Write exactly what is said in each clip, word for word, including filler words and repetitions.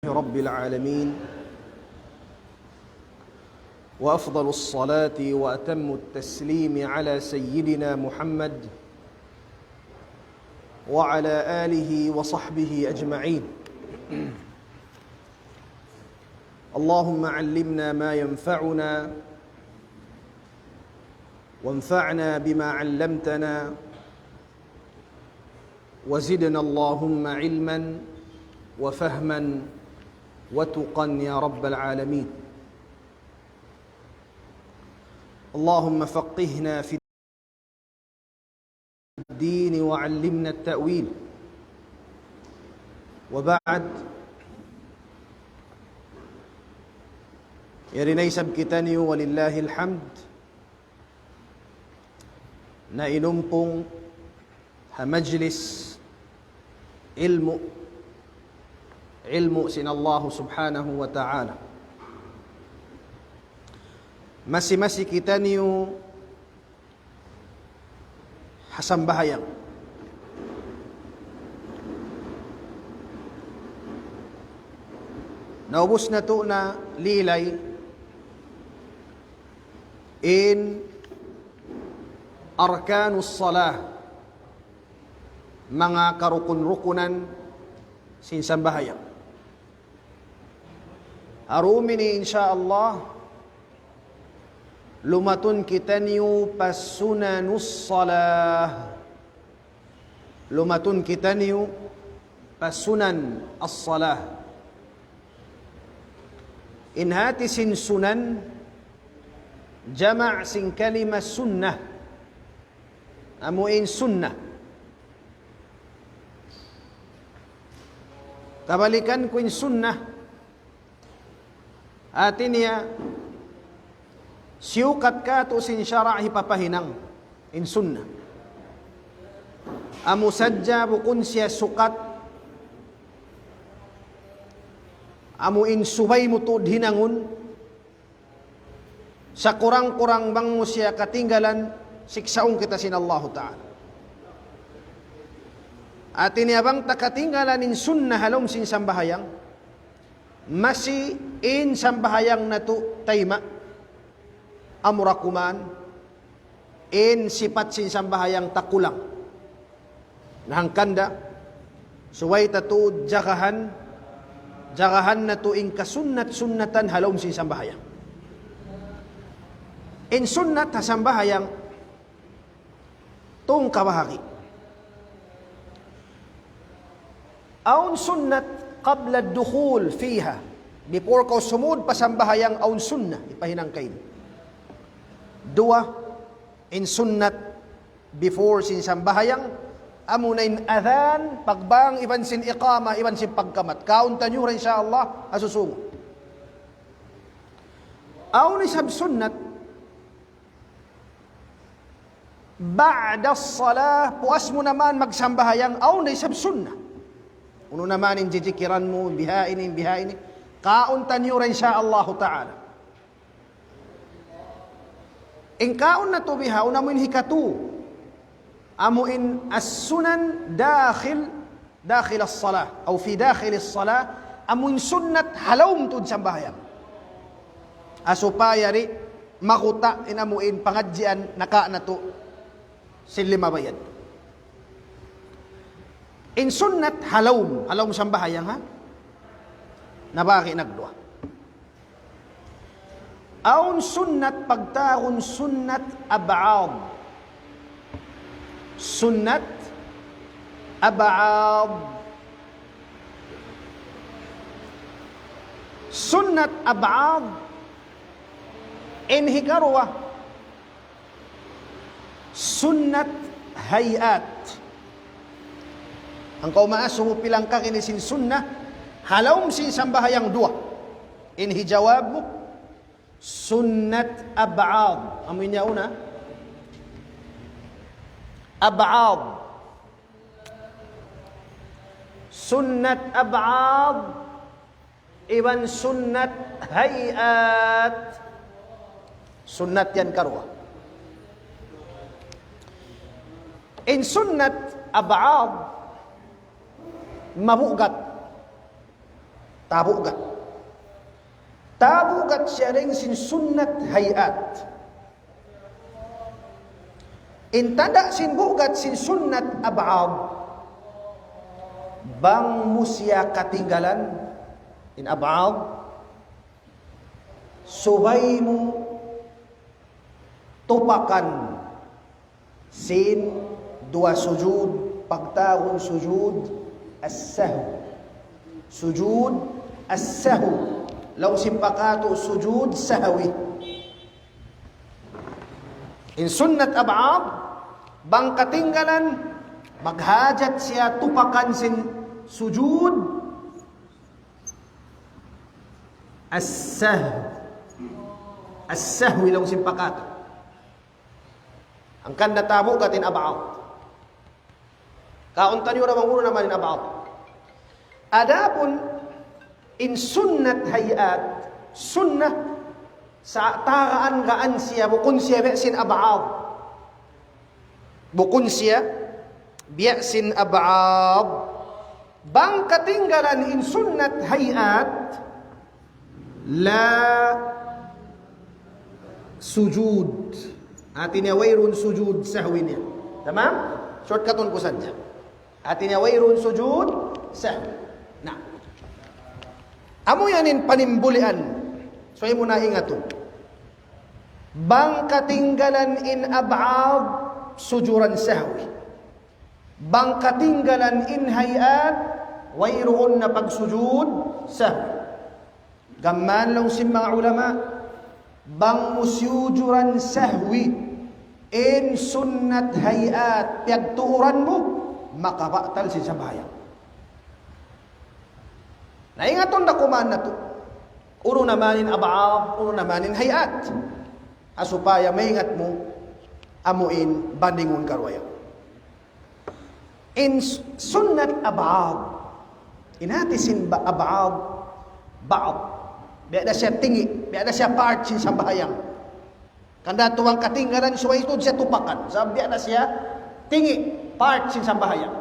رب العالمين، وأفضل الصلاة وأتم التسليم على سيدنا محمد وعلى آله وصحبه أجمعين. اللهم علمنا ما ينفعنا، وانفعنا بما علمتنا، وزدنا اللهم علما وفهما وتقى يا رب العالمين. اللهم فقهنا في الدين وعلمنا التأويل. وبعد، yari na isab kitaniyu, ولله الحمد, nainumpung ha majlis ilmu', ilmu' sin Allahu Subhanahu wa Ta'ala. Masi-masi kitaniyu ha sambahayang. Naubus natu' na lilay in arkanus salah, manga karukun-rukunan sin sambahayang. Ha dum ini, insya Allah, lumatun kitaniyu pa sunanus salah. Lumatun kitaniyu pa sunan as-salah. In hati sin sunan, jama' sin kalima sunnah. Amu in sunnah. Kabalikan ku in sunnah, hati niya, siyukat katu' sin sara' hipapahinang in sunnah. Amu sadja bukun siya sukat, amu in subay mu tuud hinangun, sakurang-kurang bang mu siya katinggalan, siksaun kita sin Allahu Ta'ala. Hati niya bang ta katinggalan in sunnah ha lawm sin sambahayang, masi in sambahayang natu' tayma', amura kuman, in sipat sin sambahayang ta kulang. Na hangkan da, subay ta tuud jagahan, jagahan natu' in kasunnat-sunnatan ha lawm sin sambahayang. In sunnat ha sambahayang, tungka bahagi. Awn sunnat qabla dukhul fiha. Before kaw sumud pa sambahayang awn sunnat, hipahinang kaymu. Duwa, in sunnat before sin sambahayang, amuna in adhan, pagbang, iban sin iqama, iban sin pagkamat. Kaun taniyu ra, insya Allah, ha susūngun. Awn isab sunnat ba'da salah, puas mu naman magsambahayang, awn na isab sunnat. Unu naman in jijikiran mu, biha ini, biha ini. Kaun taniyu ra, insya Allahu Ta'ala. In kaun natu' biha, amu in hikatu. Amu in as-sunan dakhil داخل الصلاة أو في داخل الصلاة, amun sunnat ha lawm tuud sambahayang. Ha supaya di' makuta' in amu in pangadjian naka' natu' sin lima bayad. In sunnat ha lawm, ha lawm sambahayang, ha? Nabahagi' nagduwa. Awn sunnat pagtawagun sunnat ab'ad. Sunnat ab'ad. Sunnat ab'ad. In hikaruwa, sunnat hay'at. Hangkan kaw maas, sumūng pilang ka ini sin sunnat, ha lawm sin sambahayang duwa. In hijawab mu, sunnat ab'ad. Amu in yaun na? Ab'ad. Sunnat ab'ad. Iban sunnat hay'at. Sunnat yan karuwa. In sunnat ab'ad, mabugat. Tabugat. Tabugat siya dayn sin sunnat hay'at. In tanda' sin bugat sin sunnat ab'ad, bang mu siya katinggalan, in ab'ad, subay mu tupakan sin duwa sujud, pagtawagun sujud as-sahw. Sujud as-sahw. Laung sin pa katu' sujud sahwi. In sunnat ab'ad, bang katinggalan, maghajat siya tupakan sin sujud as-sahw. As-sahwi laung sin pa katu'. Hangkan na tabugat in ab'ad. Kaun taniyu na bang unu na man in ab'ad. Adapun in sunnat hay'at, sunnat sa tagaan-gaan siya, bukun siya biya' sin ab'ad. Bukun siya biya' sin ab'ad. Bang katinggalan in sunnat hay'at, la sujud. Hati niya wayruun sujud sahwi niya. Tamam? Shortcutun ku sadja. Hati niya wayruun sujud sahwi. Na. Amu yan in panimbulian. So, amu na ingatun. Bang katinggalan in ab'ad sujuran sahwi. Bang katinggalan in hay'at, wayruun na pagsujud sahwi. Gam mayan laung sin manga ulama, bang mu siyujuran sahwi in sunnat hay'at piyagtuuran mu, makabatal sin sambahayang. Na ingatun da kuman natu'. Unu na man in ab'ad, unu na man in hay'at. Ha supaya maingat mu, amu in bandingun karuwa yan. In s-, sunnat ab'ad. In hati sin ba-, ab'ad, ba'd. Biya' da siya tingi', biya' da siya part sin sambahayang. Hangkan da tuud katinggalan, subay tuud siya tupakan. Sabab biya' da siya tingi', part sin sambahayang.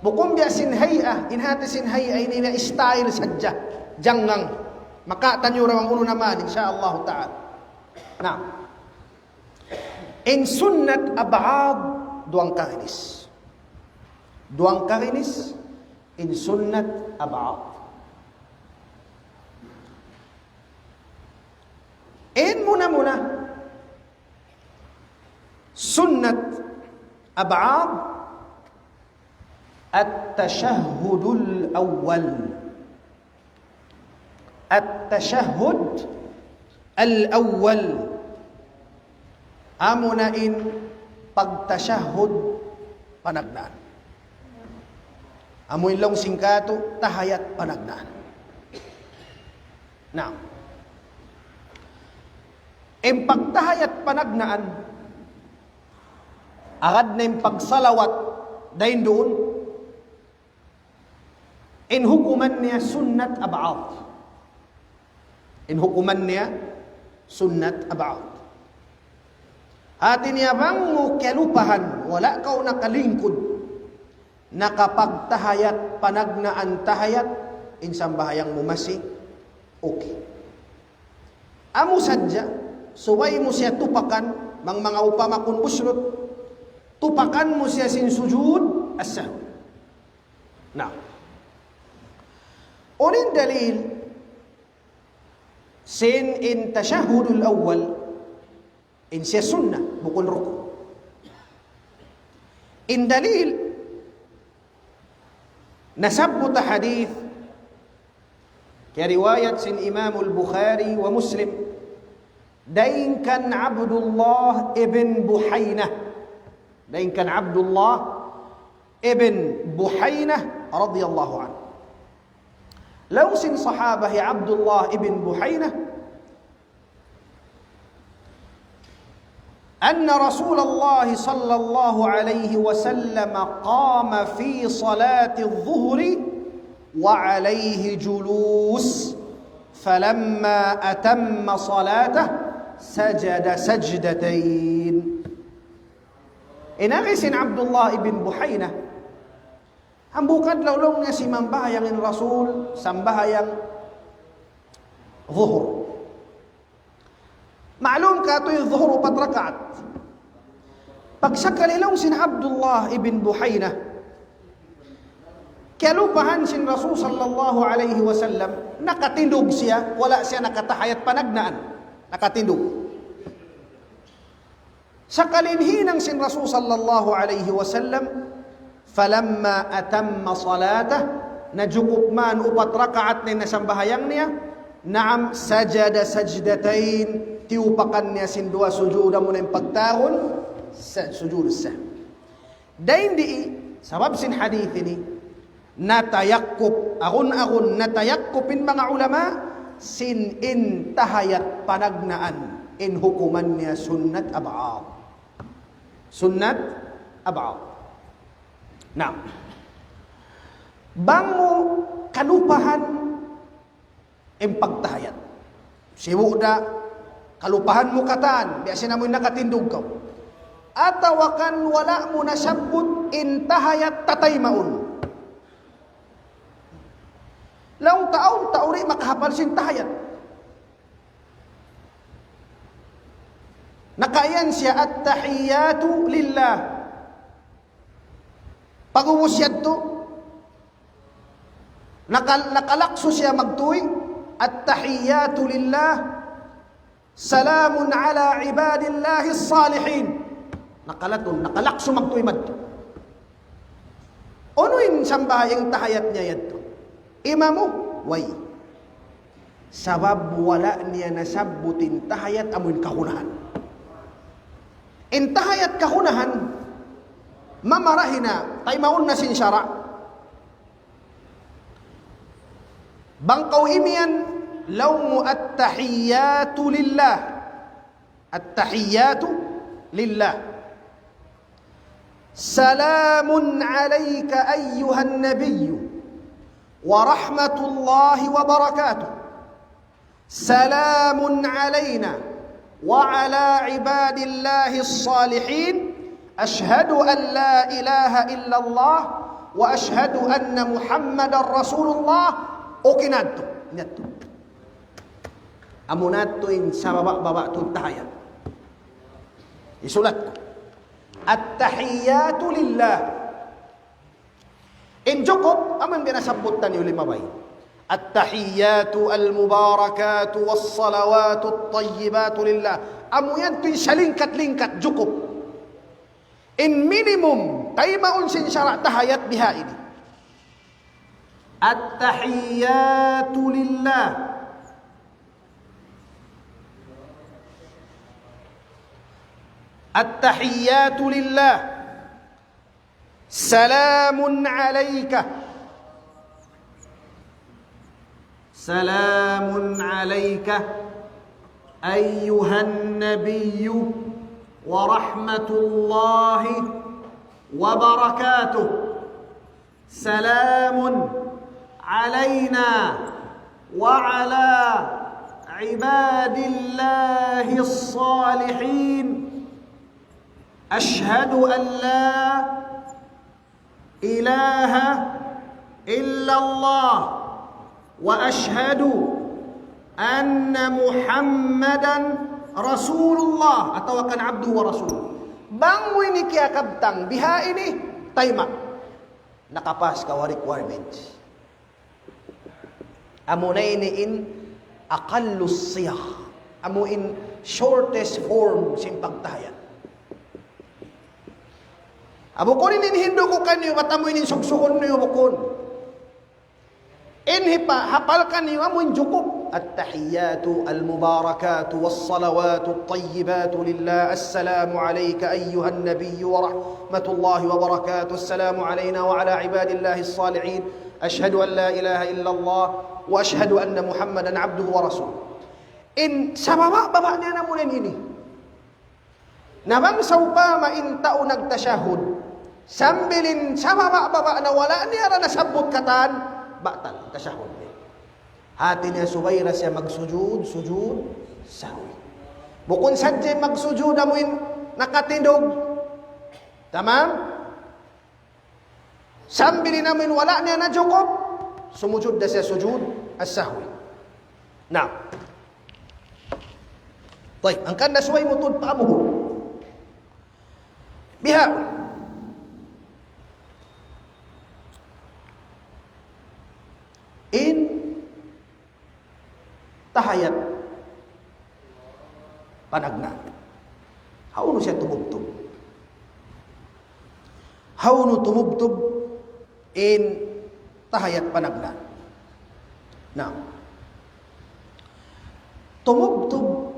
Bukun biya' sin hay'at, in hati sin hay'at ini biya' style sadja. Jangngang. Makawa' taniyu ra bang unu na man, insya Allah ta'ala. Na. In sunnat ab'ad, duwang kaginis. Duwang kaginis, in sunnat ab'ad. In muna-muna, sunnat ab'ad, at-tashahhudul awwal. At-tashahhud al-awwal. Amuna in pagtashahhud panagnaan. Amu in laung sin katu' tahiyat panagnaan. Na, in pagtahiyat panagnaan, agad na in pagsalawat dayn duun, in hukuman niya sunnat ab'ad. In hukuman niya sunnat ab'ad. Hati niya bang mu kiyalupahan, wala' kaw nakalingkud, nakapagtahiyat panagnaan tahiyat, in sambahayang mu masi okay. Amu sadja, subay mu siya tupakan, bang manga upama kun buslut, tupakan mu siya sin sujud as-sahw. Na. Unu in dalil sin in tashahhudul awwal, in siya sunnat, bukun rukun. In dalil, nasabbut ha hadith, kiyariwayat sin Imamul Bukhari wa Muslim, dayn kan Abdullah ibn Buhaynah. Dayn kan Abdullah ibn Buhaynah radiyallahu anhu. Laung sin sahaba hi Abdullah ibn Buhaynah, أن رسول الله صلى الله عليه وسلم قام في صلاة الظهر وعليه جلوس، فلما أتم صلاته سجد سجدتين. In agi sin Abdullah ibn Buhaynah, hambuuk adlaw laung niya simambahayang in Rasul, sambahayang Zuhur. Ma'lum katu' in Zuhur upat rakaat. Pagsakali laung sin Abdullah ibn Buhayna, kiyalupahan sin Rasul sallallahu alayhi wasallam, nakatindug siya, wala' siya nakatahayat panagnaan. Nakatindug. Sakali in hinang sin Rasul sallallahu alayhi wasallam, فلما أتم صلاته, najukup man upat rakaat na in nasambahayang niya, نعم سجد سجدتين, tiyupakan niya sin duwa sujud, amuna in pagtawagun, sa-, sujud sahwi. Dayn di, sabab sin hadith ini, natayakkuf, agun-agun natayakkuf in manga ulama, sin in tahayat panagnaan, in hukuman niya sunnat ab'ad. Sunnat ab'ad. Na, bang mu kalupahan in pagtahayat. Sibu' da, kalupahan mu katan, biya' sin amu in nakatindug kaw. Atawa kan wala' mu nasabbut in tahayat tataymaun. Laung ta awn tau di' makahapal sin tahayat. Nakaiyan siya التحيات لله. Pag'ubus yadtu, nakal-, nakalaksu siya magtuy, التحيات لله، سلام على عباد الله الصالحين. Nakalatun, nakalaksu magtuy madtu. Unu in sambahayang tahayat niya yadtu? Imamu, way. Sabab wala' niya nasabbut in tahayat amu in kagunahan. In tahayat kagunahan, mamarahi na, taymaun na sin sara'. Bang kaw imiyan, laung mu التحيات لله. التحيات لله. سلام عليك أيها النبي ورحمة الله وبركاته. سلام علينا وعلى عباد الله الصالحين. أشهد أن لا إله إلا الله وأشهد أن محمدا رسول الله. Okay na yadtu. Yadtu. Amuna yadtu in sababa'-baba' tuud tahayat. Isulat ku. التحيات لله. In jukup, amu in binasabbut taniyu limabay. التحيات المباركات والصلوات الطيبات لله. Amu yadtu in salingkat-lingkat jukup. In minimum, taymaun sin sara' tahayat biha ini. التحيات لله. التحيات لله. سلام عليك. سلام عليك أيها النبي ورحمة الله وبركاته. سلام علينا وعلى عباد الله الصالحين. أشهد أن لا إله إلا الله وأشهد أن محمدا رسول الله, atawa kan عبده ورسوله. Bang mu ini kiyakabtang biha ini, tayma'. Nakapas kaw ha requirements. Amuna ini in أقل الصيغ. Amu in shortest form sin pagtahayat. Bukun ini in hindu' ku kaniyu, bat amu ini in suksukun niyu, bukun. In hipa-, hapal kaniyu, amu in jukup. التحيات المباركات والصلوات الطيبات لله. السلام عليك أيها النبي ورحمة الله وبركاته. السلام علينا وعلى عباد الله الصالحين. أشهد أن لا إله إلا الله وأشهد أن محمدا عبده ورسوله. In sababa'-baba' niya na muna ini. Na bang sawpama in tau nagtashahhud, sambil in sababa'-baba' na wala' niya da nasabbut katan, batal tashahhud niya. Hati niya subay da siya magsujud, sujud sahwi. Bukun sadja magsujud amu in nakatindug. Tamam? Sambil in amu in wala' niya najukup, sumujud da siya sujud as-sahwi. Na, Tayyib, hangkan na subay mu tuud pa amuhun. Bihaun. In tahiyat panagnaan. Hawnu siya tumubtub? Hawnu tumubtub in tahiyat panagnaan? Na, tumubtub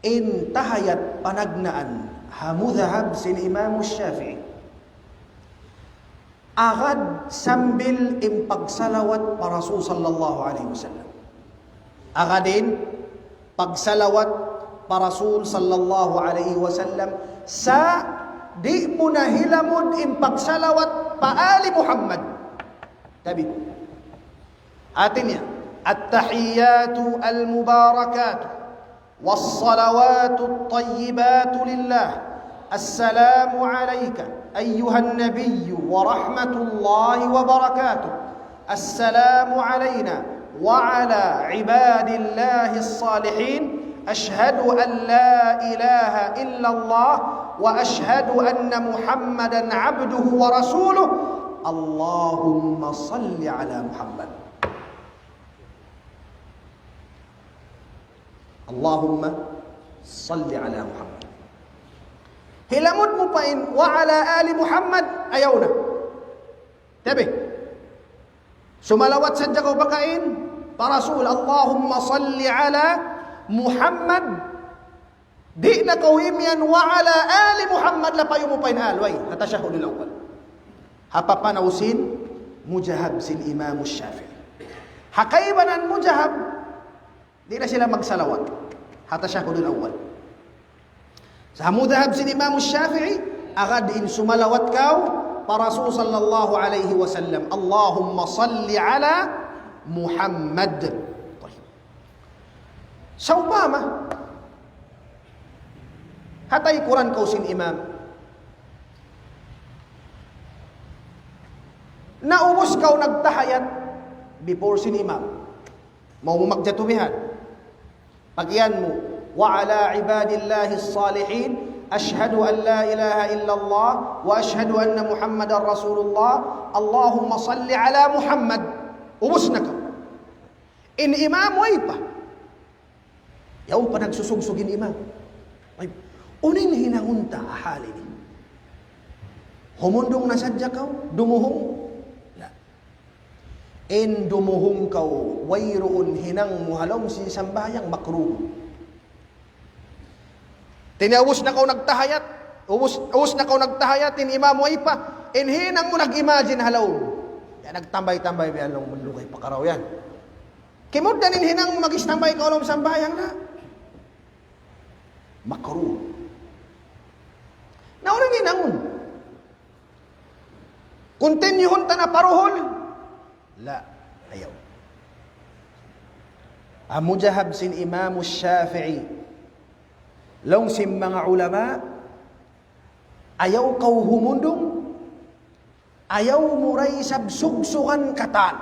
in tahiyat panagnaan ha mudhhab sin Imam Shafi'i. Agad sambil in pagsalawat pa Rasul sallallahu alayhi wasallam. Agad in pagsalawat pa Rasul sallallahu alayhi wasallam. Sa' di' mu na hilamud in pagsalawat pa Ali Muhammad. Tabi. Hati niya, التحيات المباركات والصلوات الطيبات لله، السلام عليك أيها النبي ورحمة الله وبركاته، السلام علينا وعلى عباد الله الصالحين، أشهد أن لا إله إلا الله وأشهد أن محمدا عبده ورسوله، اللهم صل على محمد. اللهم صل على محمد. Hilamud mu pa in وعلى آل محمد, ayaw na. Tabi. Sumalawat sadja kaw pa kain, pa Rasul, اللهم صل على محمد. Di' na kaw imiyan وعلى آل محمد, lapayu mu pa in آل, way, ha tashahhudul awwal. Ha papanaw sin mudhhab sin Imam Shafi'i. Ha kaibanan mudhhab, di' na sila magsalawat ha tashahhudul awwal. Sa' ha mudhhab sin Imam Shafi'i, agad in sumalawat kaw pa Rasul sallallahu alayhi wasallam. اللهم صل على محمد. Tayyib. Sawpama, ha taykuran kaw sin imam, naubus kaw nagtahiyat before sin imam. Maw mu magjatu bihan. Pag-iyan mu, وعلى عباد الله الصالحين، أشهد أن لا إله إلا الله، وأشهد أن محمدا رسول الله، اللهم صل على محمد. Ubus na kaw. In imam way pa. Yaun pa nagsusugsug in imam. Ay, unu in hinangun ta ha hal ini? Humundung na sadja kaw, dumuhung? La. In dumuhung kaw, wayruun hinang mu ha lawm sin sambahayang, makruh. Tiniya ubus na kaw nagtahiyat, ubus, ubus na kaw nagtahiyat, in imam way pa, in hinang mu nag-imagine ha lawm. Ya, nagtambay-tambay biya' laung, malugay pa karaw yan. Kimugdan in hinang mu, mag-istambay kaw ha lawm sambahayang na. Makruh. Na, unu in hinangun? Continuehun ta na pa duhul? La, ayaw. Ha mudhhab sin Imam Shafi'i, laung sin manga ulama, ayaw kaw humundung, ayaw mu da isab sugsugan katan.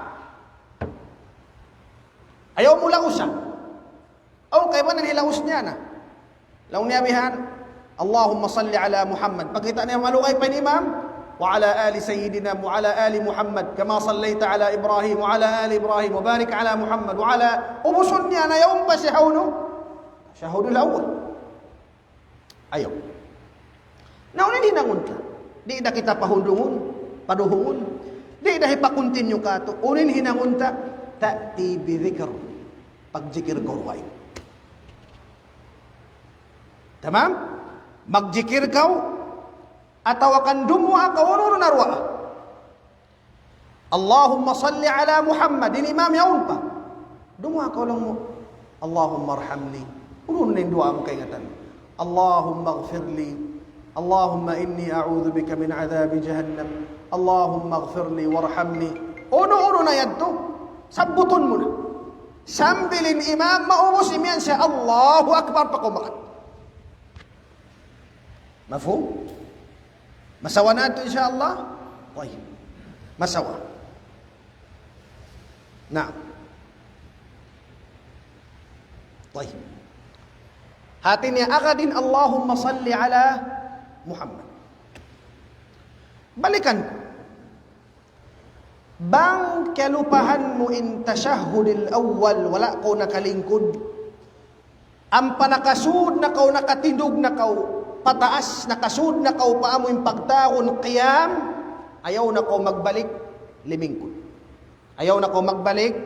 Ayaw mu lausan. Aw, kaibanan hilaus niya na. Laung niya bihan, اللهم صل على محمد. Pagkita' niya malugay pa in imam, وعلى آل سيدنا، وعلى آل محمد، كما صليت على إبراهيم، وعلى آل إبراهيم، وبارك على محمد، وعلى، ubusun niya na yaun pa siya hawnu? Tashahhudul awwal. Ayaw. Na, unu in hinangun ta? Di' da kita pahundungun, paduhungun. Di' da hipa-continue katu'. Unu in hinangun ta? تأتي بذكر. Pagjikir kaw dugaing. Tamam? Magjikir kaw, atawa kan dumuwaa kaw unu-unu na duwaa. اللهم صل على محمد. In imam yaun pa. Dumuwaa kaw laung mu, اللهم ارحمني. Unu-unu na in duwaa mu kaingatan. اللهم اغفر لي. اللهم إني أعوذ بك من عذاب جهنم. اللهم اغفر لي وارحمني. Unu-unu na yadtu, sabbutun mu na. Sambil in imam maubus, imiyan siya Allahu Akbar pa kaw makan. Mafhum? Masawa na yadtu, insya Allah? Tayyib. Masawa. Naam. Tayyib. Hati niya agad in اللهم صل على محمد. Balikan ku. Bang kalupahan mu in tashahhudil awwal, wala' kaw nakalingkud. Ampa nakasud na kaw, nakatindug na kaw pataas, nakasud na kaw pa amu in pagtawagun qiyam, ayaw na kaw magbalik limingkud. Ayaw na kaw magbalik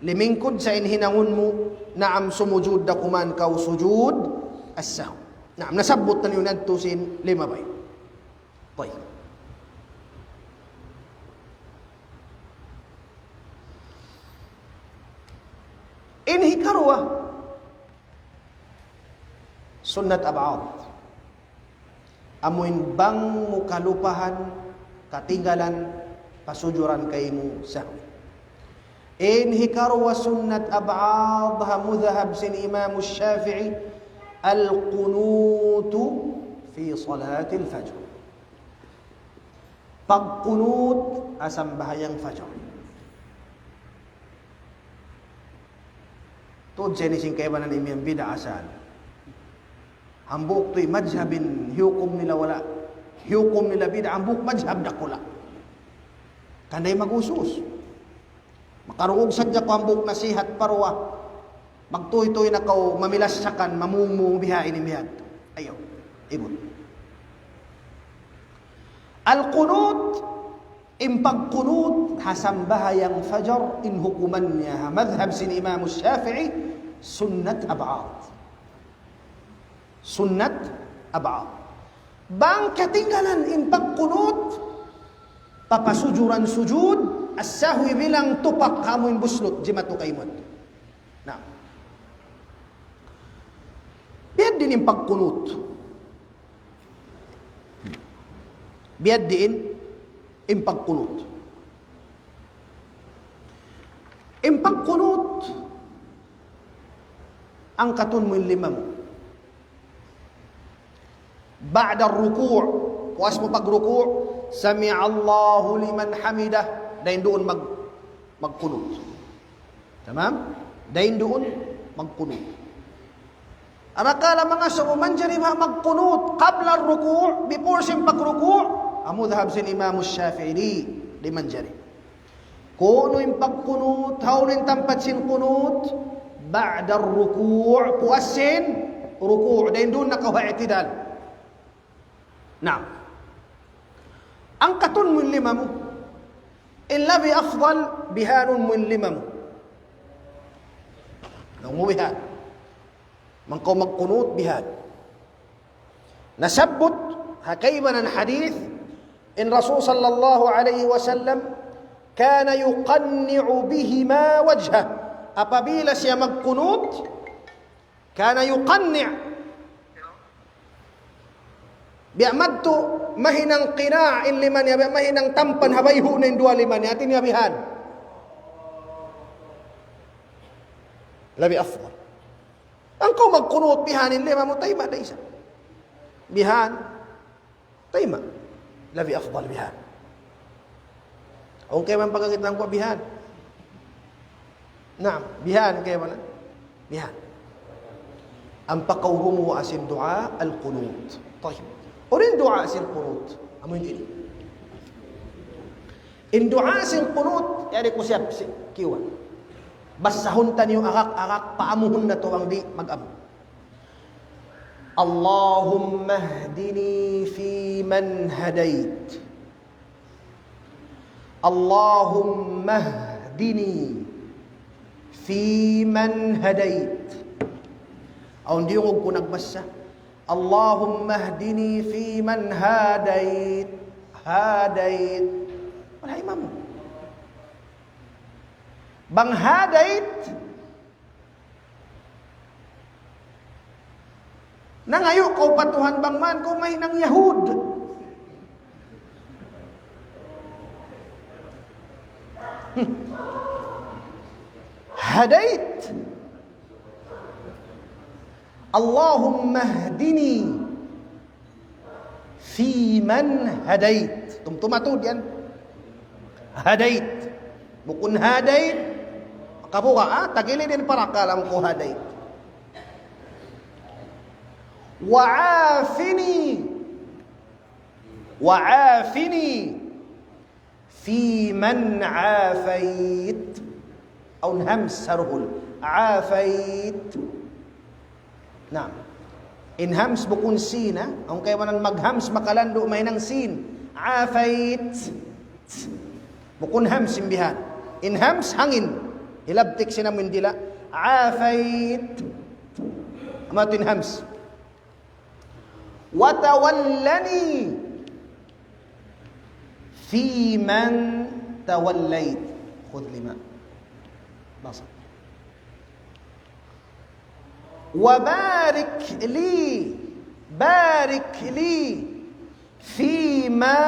limingkud sa' in hinangun mu, naam, sumujud da kuman kaw sujud as-sahw. Naam, nasabbut na niyu yadtu sin limabay. Tayyib. In hikaruwa, sunnat ab'ad. Amu in bang mu kalupahan, katinggalan, pasujuran kaymu sahwi. In hikaruwa sunnat ab'ad ha madhhab sin Imam Shafi'i, القنوت في صلاة الفجر. Pagkunut ha sambahayang fajar. Tuud sa ini sin kaibanan imiyan bid'a asal. Hambuuk tuud madhhab in hiyukum nila wala', hiyukum nila bid'a, hambuuk madhhab dakula'. Kanday mag-usus. Makarungug sadja kaw hambuuk nasihat pa duwa. Magtuytuy na kaw mamilasakan, mamungmung biha ini miyadtu. Ayaw. Ibut. Al-qunut, in pagkunut ha sambahayang fajar, in hukuman niya ha madhhab sin Imam Shafi'i, sunnat ab'ad. Sunnat ab'ad. Bang katinggalan in pagkunut, papasujuran sujud as-sahwi bilang tupak ha amu in buslut, jimatu kaymu. Na. Biya' diin in pagkunut. Biya' diin in pagkunut. In pagkunut, angkatun mu in lima mu. بعد الركوع, puas mu pagruku', سمع الله لمن حمده, dayn duun mag-, magkunut. Tamam? Dayn duun magkunut. Arakala' manga sumu manjari ba magkunut قبل الركوع, before sin pagruku', amu madhhab sin Imam Shafi'i, di', di' manjari. Kunu' in pagkunut, hawnu in tampat sin kunut, بعد الركوع, puas sin ruku', dayn duun na kaw ha i'tidal. Naam. Angkatun mu in lima mu. In labi afdal, bihanun mu in lima mu. Laung mu bihan. Bang kaw magkunut bihan. Nasabbut ha kaibanan hadith, in Rasul sallallahu alayhi wasallam, كان يقنع بهما وجهه. Apabila siya magkunut, كان يقنع. Biya' madtu mahinang qina' in lima niya, biya' mahinang tampan ha bayhu' na in duwa lima niya, hati niya bihan. Labi afdal. Bang kaw magkunut bihan in lima mu, tayma' da isab. Bihan. Tayma'. Labi afdal bihan. Awn kaibanan pagkakitaan ku bihan. Naam, bihan kaibanan. Bihan. Ampa kaw gumuwa' sin duwaa al-qunut. Tayyib. Unu in duwaa sin qunut? Amu ini. In duwaa sin qunut, yari ku siya si-, kiwa. Basahun taniyu agak-agak, paamuhun natu' bang di' mag-amu. اللهم اهدني فيمن هديت. اللهم اهدني فيمن هديت. Awn diyungug ku nagbasa. اللهم اهدني فيمن هاديت. Hadayt. Wala' imam. Bang hadayt, nangayu' kaw pa Tuhan bang man kaw mahinang Yahud. Hadayt. اللهم اهدني فيمن هديت. Tumtuma tuud yan. Hadayt. Bukun hadayt. Kabuga, ah, tagili din para kalam ku hadayt. وعافني وعافني فيمن عافيت. Awn hams ha duhul. عافيت. Naam. In hams bukun sin, ha? Awn kaibanan maghams makalandu' mahinang sin. عافيت. Bukun hams in bihan. In hams hangin. Hilabtik sin amu in dila'. عافيت. Amu yadtu in hams. وتولني فيمن توليت. خذ لما بصر. وبارك لي، بارك لي فيما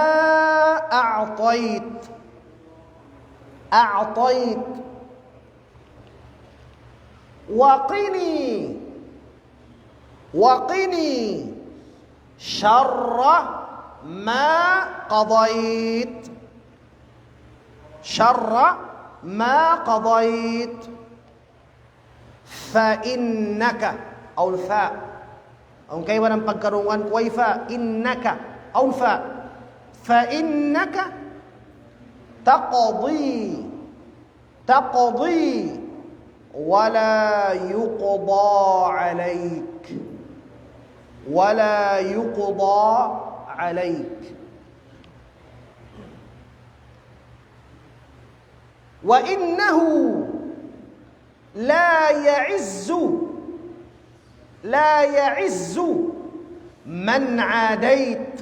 أعطيت، أعطيت. وقني، وقني شر ما قضيت، شر ما قضيت. فإنك، awn fa. Awn kaibanan pagkarungugan kuway fa. إنك, awn fa. فإنك تقضي، تقضي ولا يقضى عليك، ولا يقضى عليك. وإنه لا يعز، لا يعز من عاديت،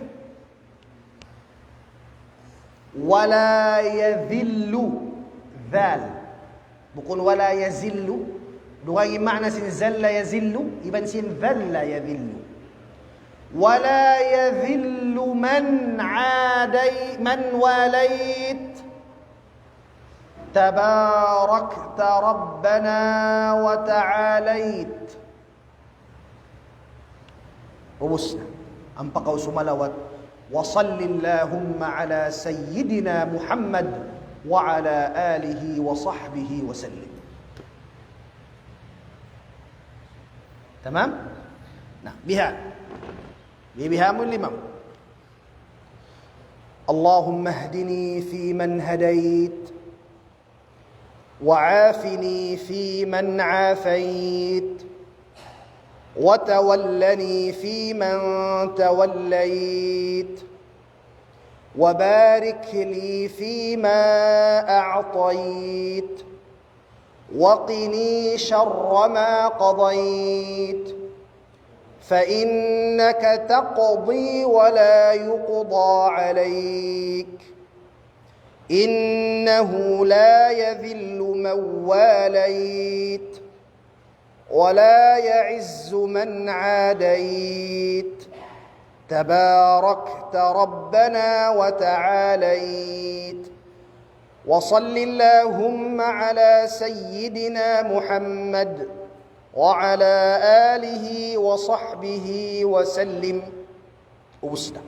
ولا يذل ذال. Bukun ولا يذل. Dugaing in maana sin ذل يذل, iban sin ذل يذل. ولا يذل من عادي-، من واليت. تباركت ربنا وتعاليت. Ubus na. Ampa kaw sumalawat. وصل اللهم على سيدنا محمد وعلى آله وصحبه وسلم. Tamam? Na, biha. Bibiha mu lima. اللهم اهدني فيمن هديت، وعافني فيمن عافيت، وتولني فيمن توليت، وبارك لي فيما أعطيت، وقني شر ما قضيت، فإنك تقضي ولا يقضى عليك، إنه لا يذل من واليت، ولا يعز من عاديت، تباركت ربنا وتعاليت. وصل اللهم على سيدنا محمد وعلى آله وصحبه وسلم. Ubus na.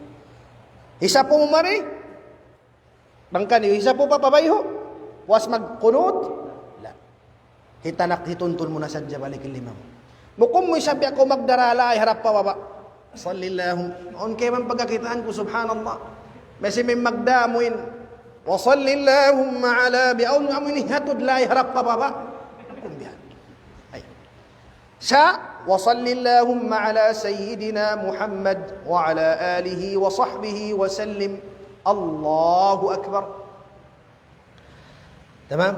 Hisapu mu mari. Bang kaniyu, hisapu pa pabayhu'. Puas magkunut. La. Hitanak, hituntun mu na sadja balik in lima mu. Bukun mu isab biya' kaw magdara laay harap pa baba'. Sallillahum. Awn kayman pagkakitaan ku, subhanallah. Masi may magdamu in. Wa sallillahumma ala bi-, awn amu ini hatud laay harap pa baba'. Bukun biya'. Ay. Sa, wa sallillahumma ala sayyidina Muhammad wa ala alihi wa sahbihi wa sallim. Allahu Akbar. Tamam?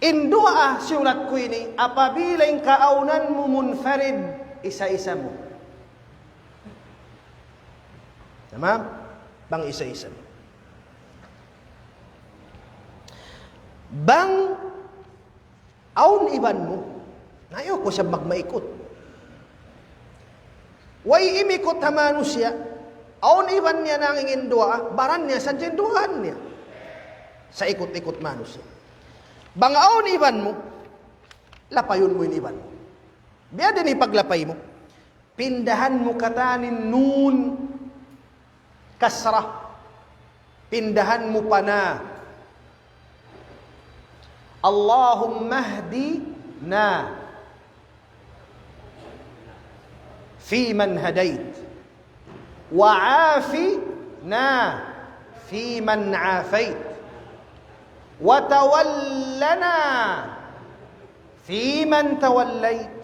In duwaa siyulat ku ini, apabila in kaawnan mu munfarid, isa-isa mu. Tamam? Bang isa-isa mu. Bang awn iban mu, na ayaw kaw siya magmaikut. Way imikut ha manusiya', awn iban niya nangingin duwaa, baran niya sadja in duwaan niya. Sa' ikut-ikut manusiya'. Bang awn iban mu, lapayun mu in iban mu. Biya' diin in paglapay mu. Pindahan mu katan in nun kasra. Pindahan mu pa na. Allahumma hdina. فيمن هديت، وعافنا فيمن عافيت، وتولنا فيمن توليت،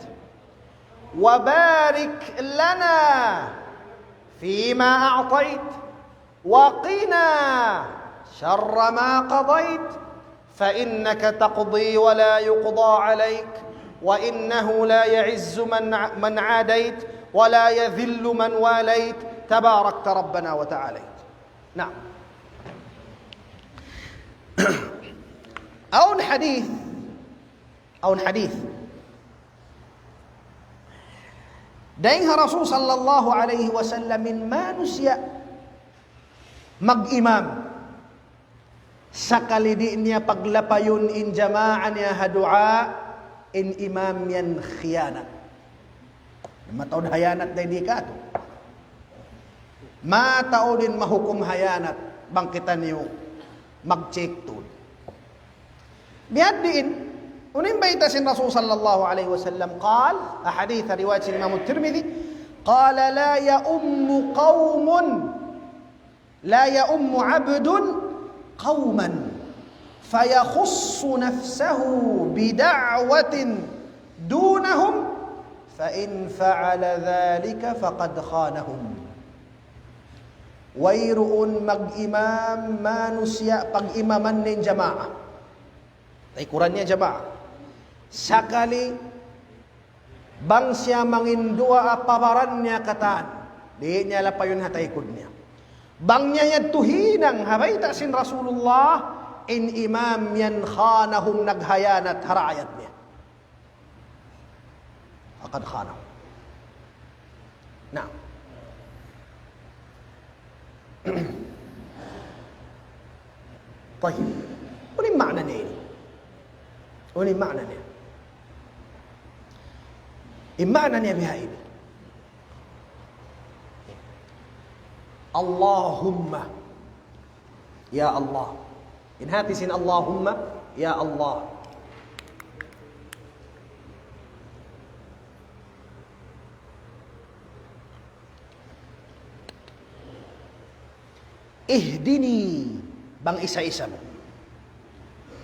وبارك لنا فيما أعطيت، وقنا شر ما قضيت، فإنك تقضي ولا يقضى عليك، وإنه لا يعز من ع-، من عاديت، ولا يذل من واليت، تباركت ربنا وتعاليت. نعم. Awn hadith, awn hadith. Dayn ha Rasul sallallahu alayhi wasallam in manusiya' mag-imam. Sakali di' niya paglapayun in jamaa niya ha duwaa, in imam yan khiyanat. Mataud khiyanat dayn di' katu'. Mataud in mahukum khiyanat, bang kitaniyu mag-check tuud. Biya' diin, unu in bayta' sin Rasul sallallahu alayhi wasallam, قال, ha hadith riwayat sin Imam Tirmidhi, قال: لا يؤم قوم، لا يؤم عبد قوما فيخص نفسه بدعوة دونهم، فإن فعل ذلك فقد خانهم. Wayruun mag-imam manusiya' pag-imaman niya in jamaa. Taykuran niya jamaa. Sakali bang siya manginduwaa pa baran niya katan, di' niya lapayun ha taykud niya. Bang niya yadtu hinang ha bayta' sin Rasulullah, in imam yan khanahum, nagkhiyanat ha raayat niya. فقد خانهم. Naam. Tayyib. Unu in maana niya ini? Unu in maana niya? In maana niya biya' ini. Allahumma, ya Allah. In hati sin Allahumma, ya Allah. Ihdini, bang isa-isa mu.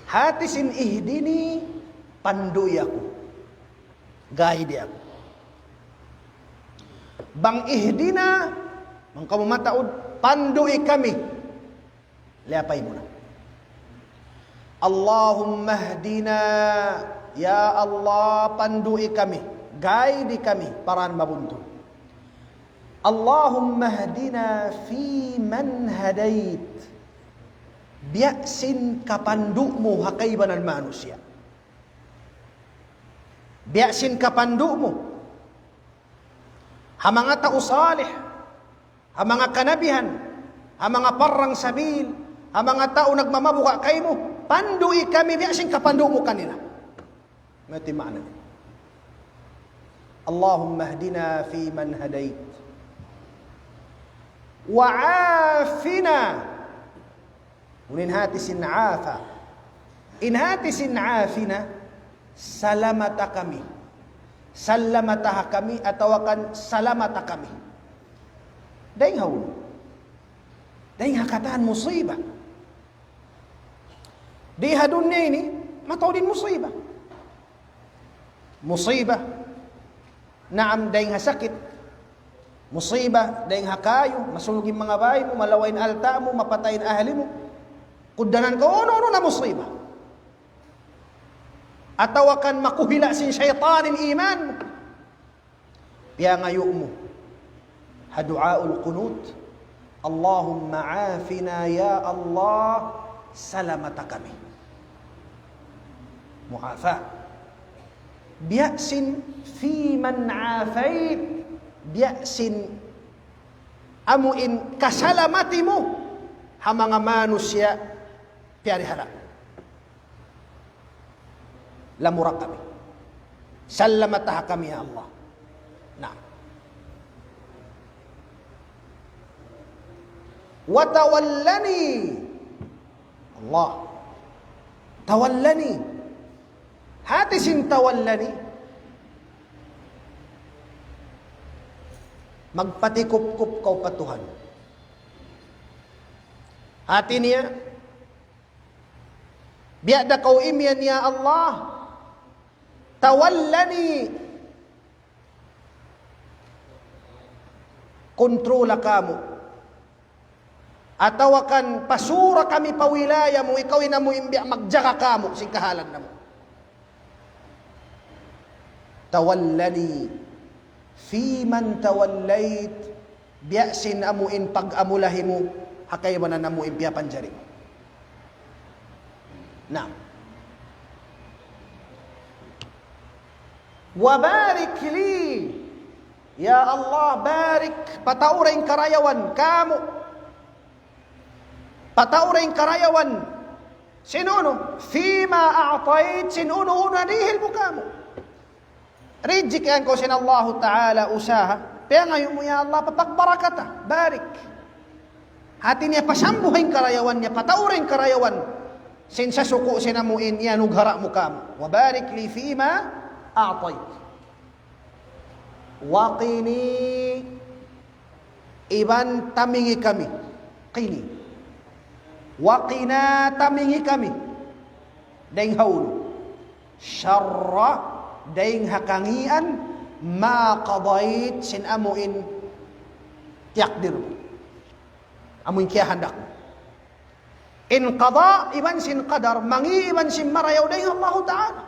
Hati sin ihdini, pandu'i aku. Guide aku. Bang ihdina, bang kamu mataud, pandu'i kami. Liyapay mu na. Allahumma ihdina, ya Allah, pandu'i kami, guide kami, pa dan mabuntul. Allahumma ihdina fi man hadait. Biya' sin kapandu' mu ha kaibanan manusiya'. Biya' sin kapandu' mu ha manga tau salih, ha manga kanabihan, ha manga parang sabil, ha manga tau nagmamabuga' kaymu, pandu'i kami biya' sin kapandu' mu kanila. Mati maana niya. اللهم اهدنا فيمن هديت وعافنا. Unu in hati sin afa? In hati sin afina, salamata kami. Salamata kami atawa kan salamata kami. Dayn ha unu? Dayn ha katan musiba. Di ha dunya ini, mataud in musiba. Musiba, naam, dayn ha sakit. Musiba, dayn ha kayu, masulug in manga bāy mu, malawa' in alta' mu, mapatay in ahli mu. Kugdanan kaw unu-unu na musiba. Atawa kan makuhila' sin saytan in iman mu. Piyangayu' mu ha du'aul qunut, اللهم عافنا يا الله, salamata kami. Mu'afa. Biya' sin fi man afait, biya' sin amu in kasalamati mu ha manga manusiya' piyarihala'. Lamura kami. Salamata kami, ya Allah. Naam. وتولني. Allah. تولني. Hati sin تولني. Magpatikupkup kaw pa Tuhan. Hati niya, biya' da kaw imiyan, "Ya Allah, tawallani, kontrola kamu', atawa kan pasura kami pa wilaya mu, ikaw in amu in biya' magjaga kamu' sin kahalan namu'. Tawallani fiman tawallayt, biya' sin amu in pag-amulahi mu, ha kaibanan amu in piyapanjari mu." Na. Wa barik li. Ya Allah, barik, pataura in karayawan kamu'. Pataura in karayawan. Sin unu, fima a'tayt, sin unu-unu na dihil mu kamu'. Rijiki' yan kaw sin Allahu Ta'ala usaha. Piyangayu' mu, "Ya Allah, papagbarakata, barik." Hati niya pasambuha in karayawan niya, pataura in karayawan. Sin sasuku' sin amu in iyanughara' mu kamu'. Wa barik li fima a'tayt. Wa qini, iban tamingi kami. Qini. Wa qina, tamingi kami. Dayn ha unu? Sharra, dayn ha kangīan, ma qadayt, sin amu in tiyakdir mu. Amu in kiyahandak mu. In qada, iban sin qadar, mangī' iban sin marayaw dayn ha Allahu Ta'ala.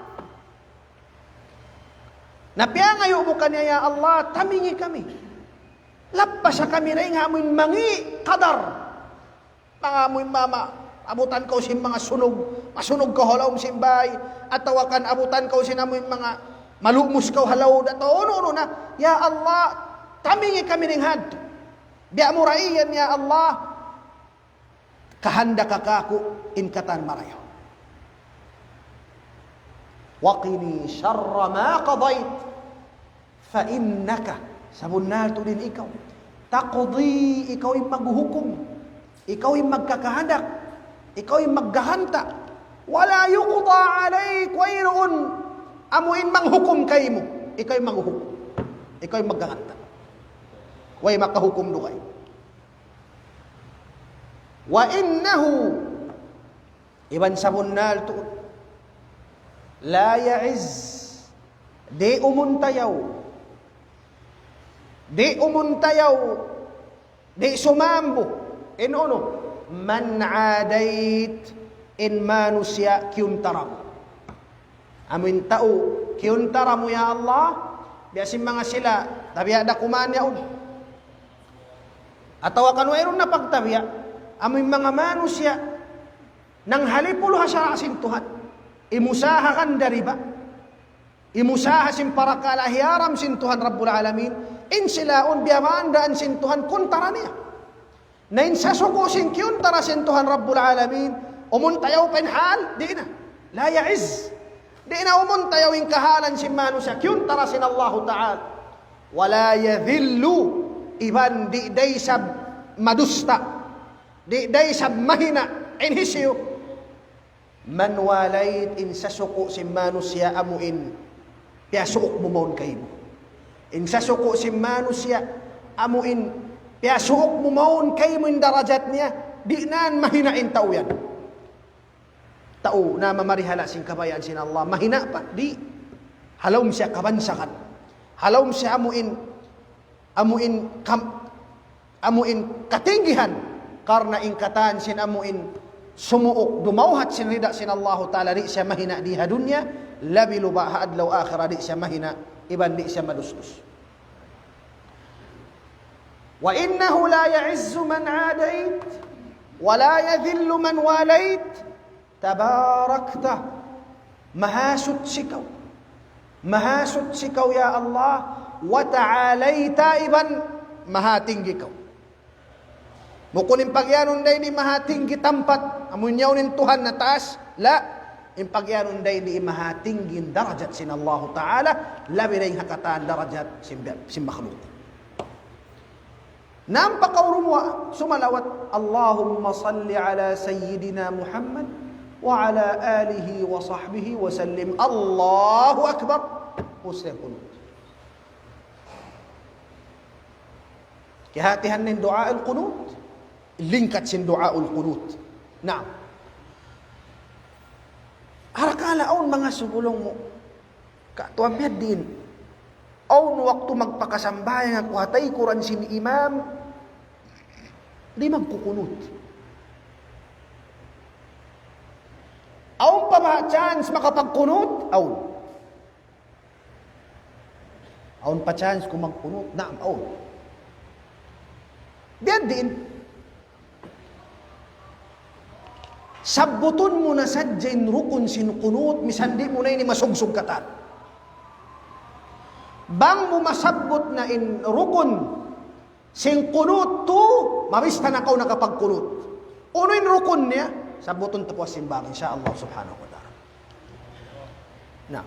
Na piyangayu' mu kaniya, "Ya Allah, tamingi kami. Lappasa kami dayn ha amu in mangī' qadar." Manga amu in mama, abutan kaw sin manga sunug, masunug kaw ha lawm sin bāy, atawa kan abutan kaw sin amu in manga malumus kaw ha lawm, atawa unu-unu na. "Ya Allah, tamingi kami dayn ha yadtu. Biya' mu ra iyan, ya Allah. Kahandaka kāku' in katan marayaw. Wa qini sharra ma qadayt, fa innaka," sabunnal tuud in ikaw, "taqdi," ikaw in maghukum, ikaw in magkakahandak, ikaw in maggahanta. "Wa la yuqda alayk," wayruun amu in manghukum kaymu, ikaw in maghukum, ikaw in maggahanta. Way makahukum dugaing. "Wa innahu," iban sabunnal tuud, "la ya'izzu," di' umuntayaw, di' umuntayaw, di' sumambu, in unu, "man adayt," in manusiya' kiyuntara mu. Amu in tau kiyuntara mu, ya Allah, biya' sin manga sila, tabiya' da kuman yaun. Atawa kan wayruun na pagtabiya', amu in manga manusiya', nanghalipul ha sara' sin Tuhan, imusaha kan da riba, imusaha sin parakala' hiyaram sin Tuhan Rabbul Alamin, in sila yaun biya' bang daan sin Tuhan kuntara niya. Na in sasuku' sin kiyuntara sin Tuhan Rabbul Alamin, umuntayaw pa in hal, di' na. La ya'izz. Di' na umuntayaw in kahalan sin manusiya' kiyuntara sin Allahu Ta'ala. Wa la yadhillu, iban di' da isab madusta', di' da isab mahina', in hisiyu. Man walayt, in sasuku' sin manusiya' amu in piyasuuk mu mawn kaymu. In sasuku' sin manusiya' amu in piyasuuk mu mawn kaymu in darajat niya, di' na mahina' in tau yan. Tau na mamarihala' sin kabayaan sin Allah, mahina' pa, di'. Ha lawm siya kabansakan. Ha lawm siya amu in amu in kam-, amu in katinggihan, karna' in katan sin amu in sumuuk dumawhat sin rida sin Allahu Ta'ala, di' siya mahina' di ha dunya, labi luba' ha adlaw akhirat di' siya mahina', iban di' siya madustus. Wa innahu la ya'izzu man adayt, wa la yadhillu man walayt, tabarakta, mahasuchi kaw. Mahasuchi kaw, ya Allah, wa ta'alayta, iban mahatinggi kaw. Bukun in pagiyanun da ini mahatinggi tampat, amu in yaun in Tuhan na taas, la, in pagiyanun da ini mahatinggi in darajat sin Allahu Ta'ala, labi dayn ha katan darajat sin, sin makhluk. Nampa kaw dumuwaa, sumalawat, اللهم صل على سيدنا محمد وعلى آله وصحبه وسلم. الله أكبر. Muslim kunut. Kiyahatihan in du'a al-qunut. Lingkat sin du'a al-qunut. Naam. Arakala' awn manga sumulung mu. Ka tuwan biya' diin. Awn waktu magpakasambahayang aku ha taykuran sin imam, di' magkukunut. Awn pa ba chance makapagkunut? Awn. Awn pa chance ku magkunut? Naam, awn. Biya' diin. Sabbutun mu na sadja in rukun sin kunut, misan di' mu na ini masugsug katan. Bang mu masabbut na in rukun sin kunut tu, mabista na kaw nakapagkunut. Unu in rukun niya? Sabbutun ta puas sin bang, insya Allah subhanahu wa ta'ala. Na.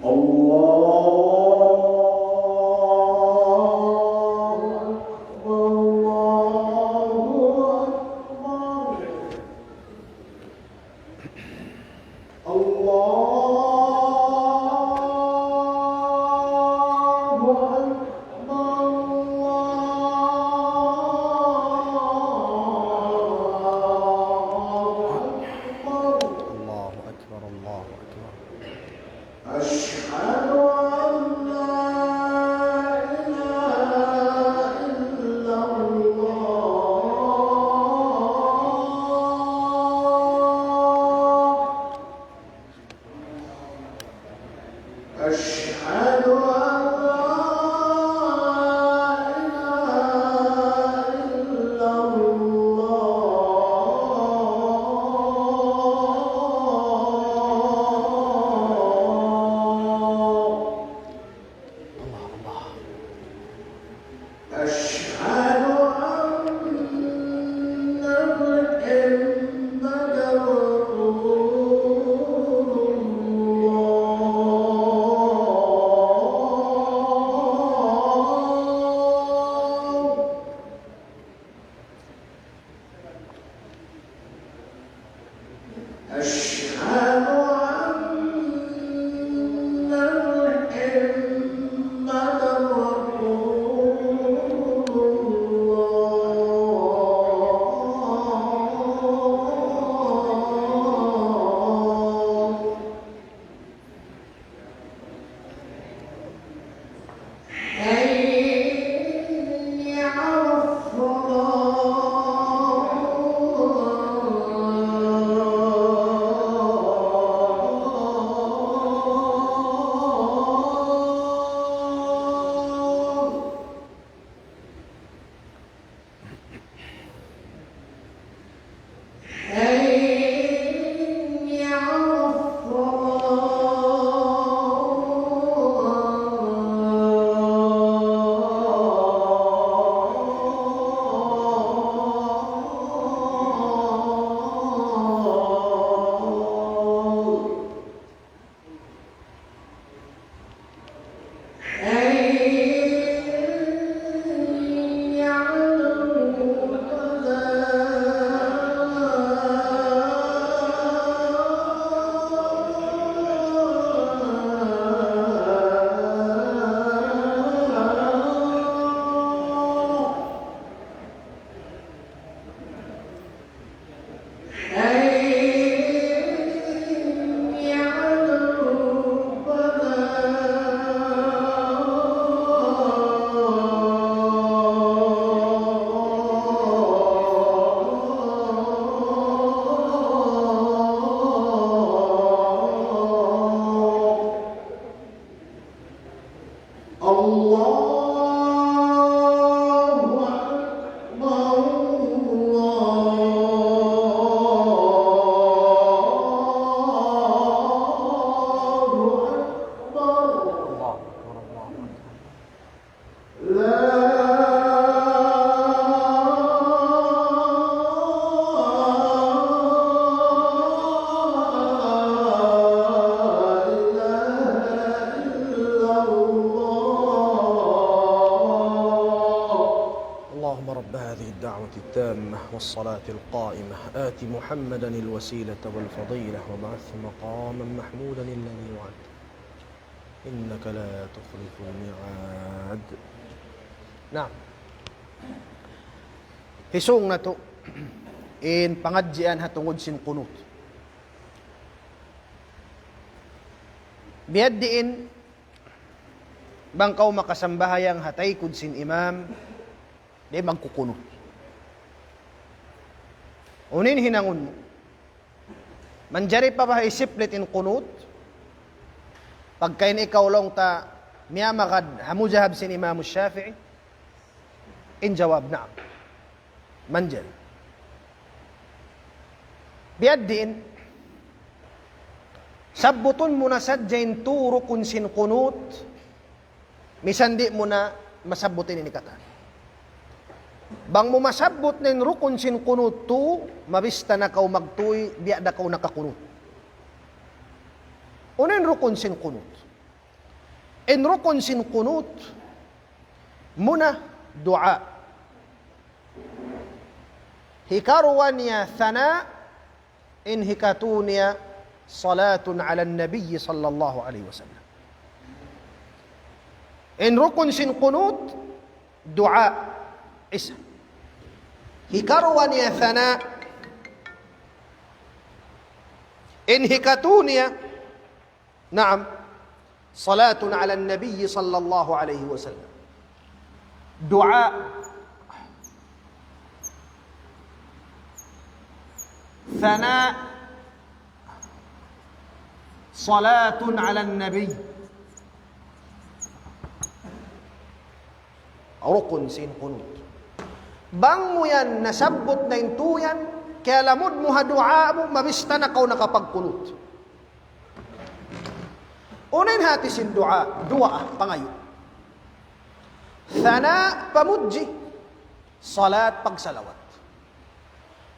الله أكبر، الله أكبر. الله أكبر، الله أكبر. الله أكبر، الله أكبر. أشهد التامة والصلاة القائمة آت محمدا الوسيلة والفضيلة وابعثه مقاما محمودا الذي وعدته إنك لا تخلف الميعاد. Naam. Hisung natu' in pangadjian ha tungud sin kunut. Biyadiin bang kaw makasambahayang ha taykud sin imam, di' magkukunut. Unu in hinangun mu? Manjari pa ba isiplit in kunut? Pagka in ikaw laung ta miyamagad ha mudhhab sin Imam Shafi'i, in jawab, naam. Manjari. Biyadiin, sabbutun mu na sadja in tū rukun sin kunut, misan di' mu na masabbut in hikatan. Bang mu masabbut na in rukun sin kunut tū, mabista na kaw magtuy, biya' da kaw nakakunut. Unu in rukun sin kunut? In rukun sin kunut, muna duwaa. Hikaruwa niya thana, in hikatū niya salatun ala nabi sallallahu alayhi wasallam. In rukun sin kunut, duwaa, isa. Hikaruwa niya thana, in hikatū niya, naam, salatun ala nabi sallallahu alayhi wasallam. Duwaa, thana, salatun ala nabi. Rukun sin kunut. Bang mu yan nasabbut na in tū yan, kiyalamud mu ha duwaa mu, mabista na kaw nakapagkunut. Unu in hāti sin duwaa, duwaa, pangayu'. Thana, pamudji. Salat, pagsalawat.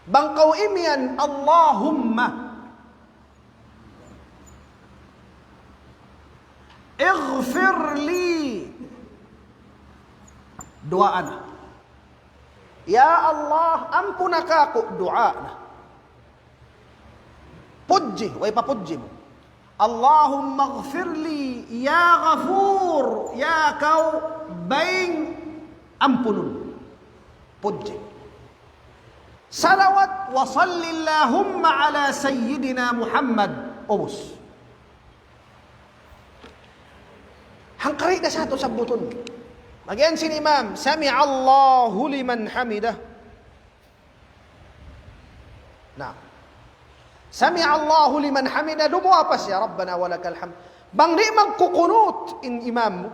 Bang kaw imiyan, Allahumma ighfir li. Duwaa na. Ya Allah, ampuna kāku', duwaa na. Pudji, way pa pudji mu. Allahumma ighfir li, ya Ghafur, ya kaw baying ampunun. Pudji. Salawat, wa sallillahumma ala sayyidina Muhammad. Ubus. Hangkari' da sa tu sabbutun. Magiyan sin imam, sami'allahu liman hamidah. Na. Sami'allahu liman hamidah, dumuwaa pa siya, Rabbana wa lakal hamd. Bang di' magkukunut in imam mu,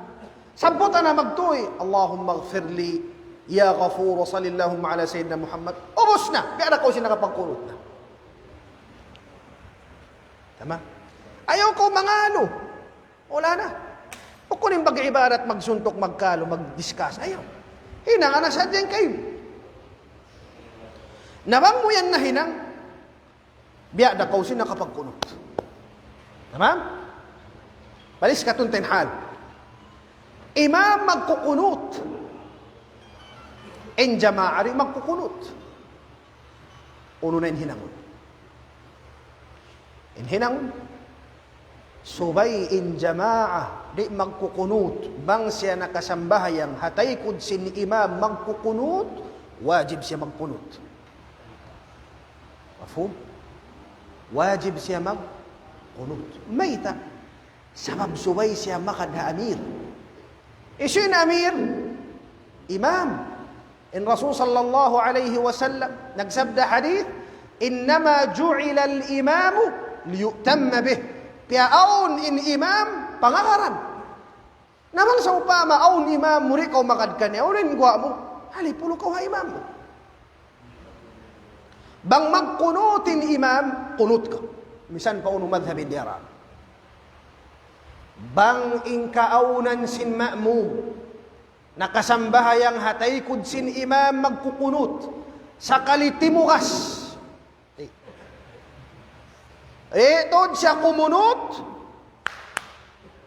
sabbutan na magtuy, Allahumma ighfir li, ya Ghafur, wa sallillahumma ala sayyidina Muhammad. Ubus na, biya' da kaw sin nakapagkunut na. Tama? Ayaw kaw manganu. Wala' na. Bukun in pag-ibadat, magsuntuk, magkalu, mag-discuss. Ayaw. Hinanga na sadja in kaymu. Na bang mu yan nahinang, biya' da kaw sin nakapagkunut. Tamam? Balik sin katunten hal. Imam magkukunut. In jamaa di' magkukunut. Unu na in hinangun? In hinangun, subay in jamaa di' magkukunut, bang siya nakasambahayang ha taykud sin imam magkukunut, wajib siya magkunut. Mafhum? Wajib siya magkunut. Mayta'? Sabab subay siya magad ha amir. Hisiyu in amir? Imam. In Rasul sallallahu alayhi wasallam nagsabda hadith, إنما جعل الإمام ليؤتم به. Piyaawn in imam pangagaran. Na bang sawpama awn imam mu di' kaw magad kaniya, unu in guwa' mu? Halipulu kaw ha imam mu. Bang magkunut in imam, kunut kaw. Misan pa unu madhhab in diyara. Bang in kaawnan sin ma'mum nakasambahayang ha taykud sin imam magkukunut, sakali timugas. Di'. Di' tuud siya kumunut,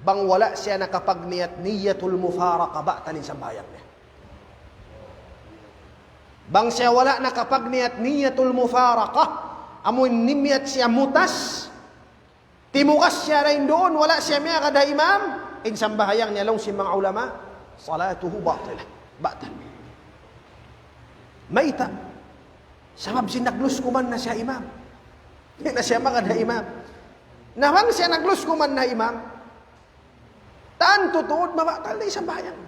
bang wala' siya nakapagniyat niyatul mufaraqa, batal in sambahayang niya. Bang siya wala' nakapagniyat niyatul mufaraqah, amu in nimiyat siya mutas, timugas siya dayn duun, wala' siya miyagad ha imam, in sambahayang niya laung sin manga ulama, salatuhu batilah. Batal. Mayta'? Sabab sin nagluskuman na siya imam. Di' na siya magad ha imam. Na bang siya nagluskuman na imam, tantu tuud mabatal na in sambahayang.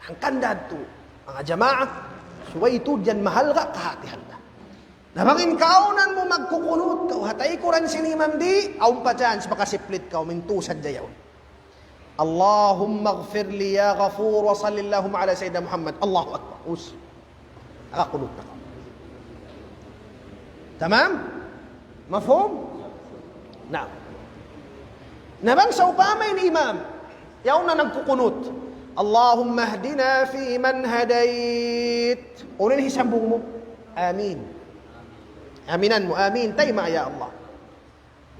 Hangkan da tu, manga jamaa, subay tuud yan mahalga' kahatihan ta. Na bang in kaawnan mu magkukunut kaw, ha taykuran sin imam di', awn pa chance makasiplit kaw, mintu sadja yaun. اللهم اغفر لي يا غفور وصل اللهم على سيدنا محمد. Allahu Akbar. Us. Nakakunut na kaw. Tamam? Mafhum? Naam. Na bang sawpama in imam, yaun na nagkukunut. اللهم اهدنا فيمن هديت. Unu in hisambung mu? Amin. Aminan mu, amin. Tayma', ya Allah.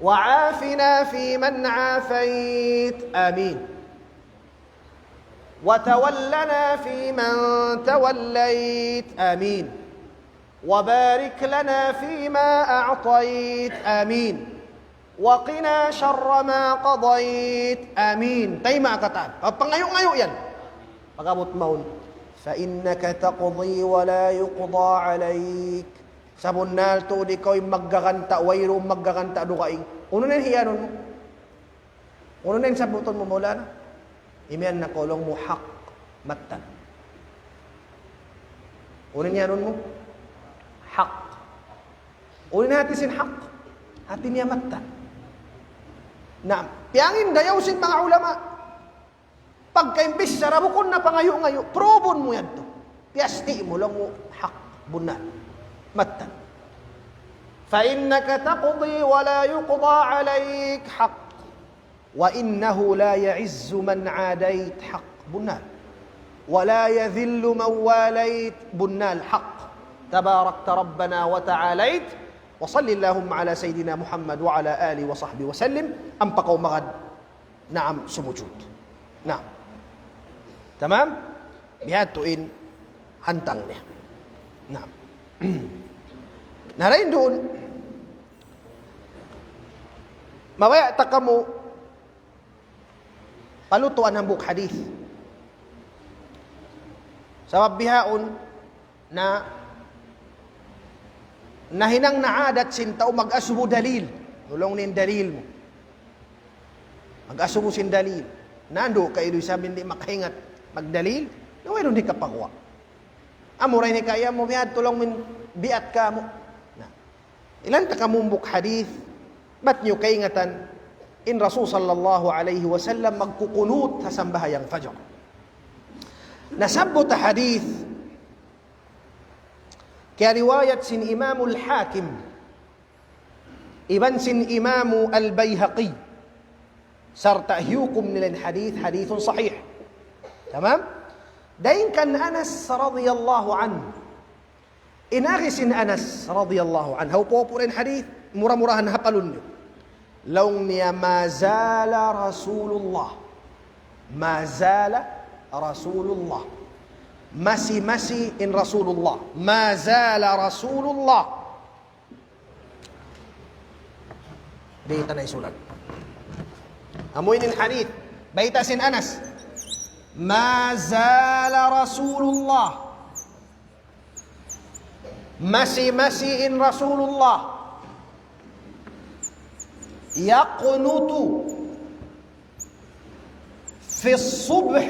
وعافنا فيمن عافيت. آمين. وتولنا فيمن توليت. آمين. وبارك لنا فيما أعطيت. آمين. وقنا شر ما قضيت. آمين. Tayma' katan. Pangayu'-ngayu' yan. Pag-abut mawn. فإنك تقضي ولا يقضى عليك. Sabunnal tuud ikaw in maggaganta', wayruun maggaganta' dugaing. Unu na in hiyanun mu? Unu na in sabbutun mu, Maulana? Imiyan na kaw laung mu hak, mattan. Unu in hiyanun mu? Hak. Unu in hati sin hak? Hati niya mattan. Na, piyangin dayaw sin manga ulama. Pagka in bichara bukun na pangayu'-ngayu', prubun mu yadtu. Piyasti' mu laung mu hak, bunnal. Mattan. فإنك تقضي ولا يقضى عليك حق وإنه لا يعز من عاديت حق. Bunnal. ولا يذل من واليت. Bunnal. حق. تباركت ربنا وتعاليت. وصل اللهم على سيدنا محمد وعلى آله وصحبه وسلم. Ampa kaw magad Naam, sumujud. Naam. Tamam? Bihadtu in hantang niya. Naam. Na dayn duun, mabaya' ta kamu palutuan hambuuk hadith. Sabab bihaun, na nahinang na adat sin tau mag-asubu dalil. Laung niya in dalil mu. Mag-asubu sin dalil. Nandu' ka ilu isab di' makaingat magdalil. Na wayruun hikapaguwa'. Amura in hikaiyan mu, biya' tuud laung mu in biat kamu. Na. Ilan ta kamu hambuuk hadith, bat niyu kaingatan, in Rasul sallallahu alayhi wasallam magkukunut ha sambahayang fajar. Nasabbut ha hadith, kiyariwayat sin Imamul Hakim, iban sin Imamu Al-Bayhaqi, sarta' hiyukum nila in hadith, hadithun sahih. Tamam? Dayn kan Anas radiyallahu anhu. In agi sin Anas radiyallahu anhu, upu-upu in hadith, mura-murahan hapalun niyu. Laung niya, ما زال رسول الله. ما زال رسول الله. Masi-masi in Rasulullah. ما زال رسول الله. Di' ta na isulat. Amu ini in hadith. Bayta' sin Anas. ما زال رسول الله. Masi-masi in Rasulullah يقنت في الصبح.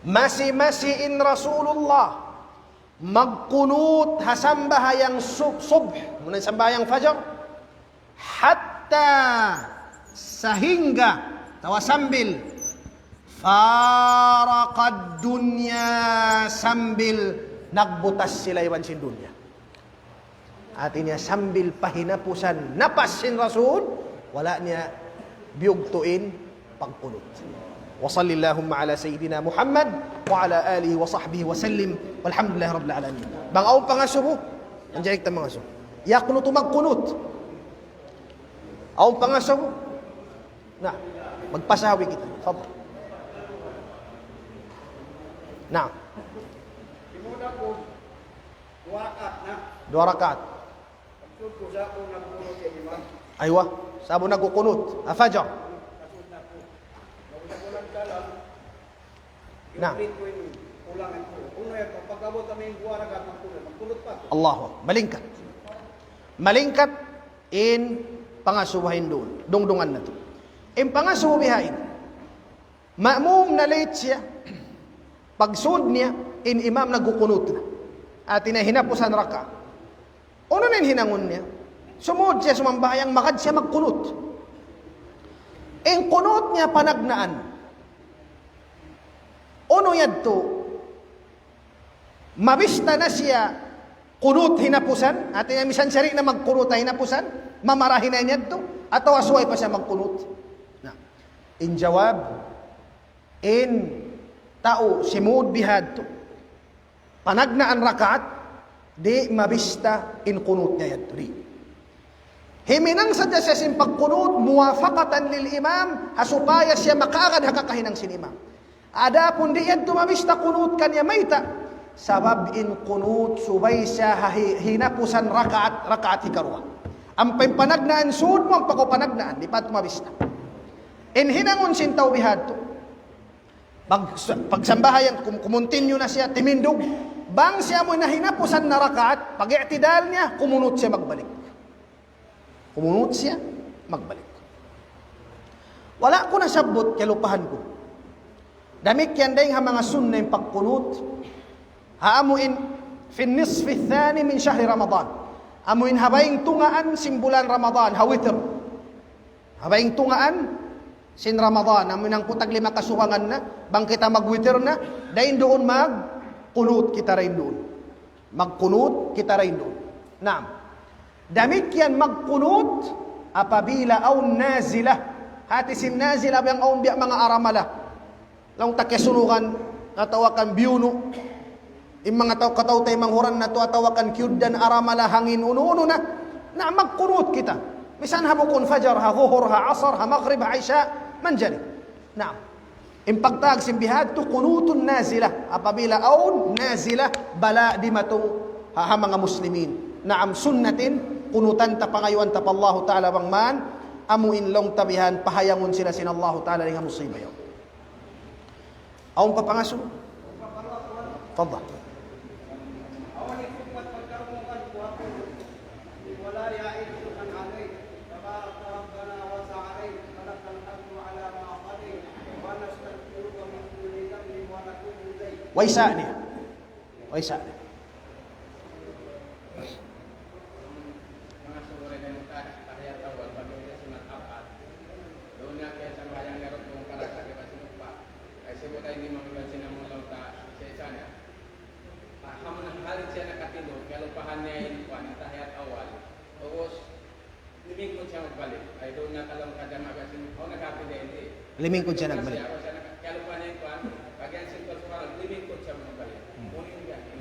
Masi-masi in Rasulullah magkunut ha sambahayang sub-, subh, muna sambahayang fajar. حتى, sahingga, atawa sambil, فارق الدنيا, sambil nagbutas sila iban sin dunya. Hati niya sambil pa hinapusan napas sin Rasul, wala' niya biyugtu' in pagkunut. وصل اللهم على سيدنا محمد وعلى آله وصحبه وسلم والحمد لله رب العالمين. Bang awn pangasubu, manjari kita mangasubu. Yaqnutu, magkunut. Awn pangasubu. Na, magpasawi kita. Fadal. Naam. Simud aku, duwa rakaat na. Duwa rakaat. Maksud ku, sa'bu nagkunut in imam. Aywa, sa'bu nagkunut. Ha fajar. Maksud aku. Bagus aku nagsalam. Naam. Yung ko in kulang aku. Unu yan, pag-abot kami yung duwa rakaat, magkunut. Magkunut pa ako. Allahu Akbar. Malingkat. Malingkat in pangasubu ha yan duun. Dungdungan natu'. In pangasubu bihaini. Ma'mum na late siya. Pagsud niya, in imam nagkunut na. Hati niya hinapusan rakaat. Unu na in hinangun niya? Sumud siya sumambahayang, magad siya magkunut. In kunut niya panagnaan. Unu yadtu? Mabista na siya kunut hinapusan, hati niya misan siya di' na magkunut ha hinapusan, mamarahi na niya yadtu, atawa subay pa siya magkunut? Na, in jawab, in tau simud bihadtu, panagnaan rakaat, di' mabista in kunut niya yadtu, di'. Himinang sadja siya sin pagkunut, muwafaqatan lil imam, ha supaya siya makaagad ha kakahinang sin imam. Adapun di' yadtu mabista kunut kaniya, mayta'? Sabab in kunut subay siya ha hi-, hinapusan rakaat, rakaat hikaruwa. Ampa in panagnaan sud mu, ampa kaw panagnaan, di' pa mabista. In hinangun sin tau bihadtu. Pag, pagsambahayang, kum-, kumuntinyu na siya, timindug. Bang siya mu na hinapusan na rakaat, pag-i'tidal niya, kumunut siya magbalik. Kumunut siya, magbalik. Wala' ku nasabbut, kalupahan ku. Damikkiyan dayn ha manga sunna in pagkunut. Ha amu in, في النصف الثاني من شهر رمضان. Amu in ha bayng tungaan sin bulan Ramadan, ha witr. Ha bayng tungaan sin Ramadan, amu in hangpu' tag lima kasubangan na, bang kita magwitr na, dayn duun magkunut kita dayn duun. Magkunut kita dayn duun. Naam. Damikkiyan magkunut apabila awn nazila. Hati sin nazila bang awn biya' manga aramala. Laung ta kiyasunugan, atawa kan biyunu'. In manga tau, kataw-taymanghuran natu', atawa kan kiyugdan, aramala, hangin, unu-unu na. Na magkunut kita. Misan ha bukun fajar, ha zuhur, ha asar, ha maghrib, ha isya, manjari. Naam. In pagtawag sin bihadtu, kunutun nazila. Apabila awn nazila, bala' dimatung ha, ha manga muslimin. Naam, sunnatin, kunutan ta, pangayuan ta pa Allahu Ta'ala bang man, amu in laung ta bihan, pahayangun sila sin Allahu Ta'ala dayn ha musiba yaun. Awn pa pangasubu? Tafaddal. Way sa' niya. Way sa'. Manga suguri kaniyu tahiyat awal, pag-iwi sin rakaat, duun na kiyasambahayang niya rukun para sa kiba sinupa. Ay, sibu' tayo di' mamigan sin amun laung ta sa isa niya. Ah, amun hal siya nakatindug, kalupahan niya in kuwan, in tahiyat awal. Ubus, limingkud siya magbalik. Ay, duun na ka laung ka jama' biya' sin, aw, naghabi na hindi. Limingkud siya nagbalik. Siya, aw, siya naka-, kalupahan niya in kuwan, pag yan sin pagsukarag, limingkud siya magbalik. Hmm. Unu in biya', in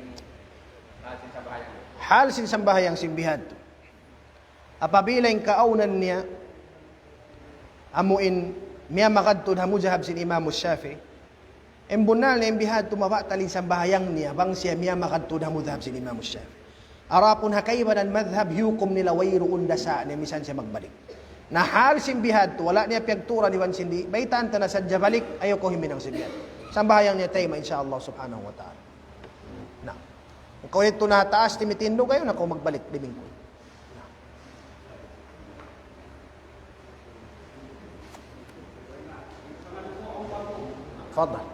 hal sin sambahayang. Hal sin sambahayang sin bihadtu. Apabila in kaawnan niya, amu in miyamagad tuud ha mudhhab sin Imam Shafi'i, in bunnal niya in bihadtu mabatal in sambahayang niya, bang siya miyamagad tuud ha mudhhab sin Imam Shafi'i. Adapun ha kaibanan madhhab, hukum nila wayruun dasa' niya, misan siya magbalik. Na hal sin bihadtu, wala' niya piyagturan iban sin di', baytaan ta na sadja balik, ayaw kaw huminang sin bihadtu. Sambahayang niya tayma', insya Allah subhanahu wa ta'ala. Na. Kaw yadtu na ha taas, timitindug, ayaw na kaw magbalik, limingkud. Tafaddal.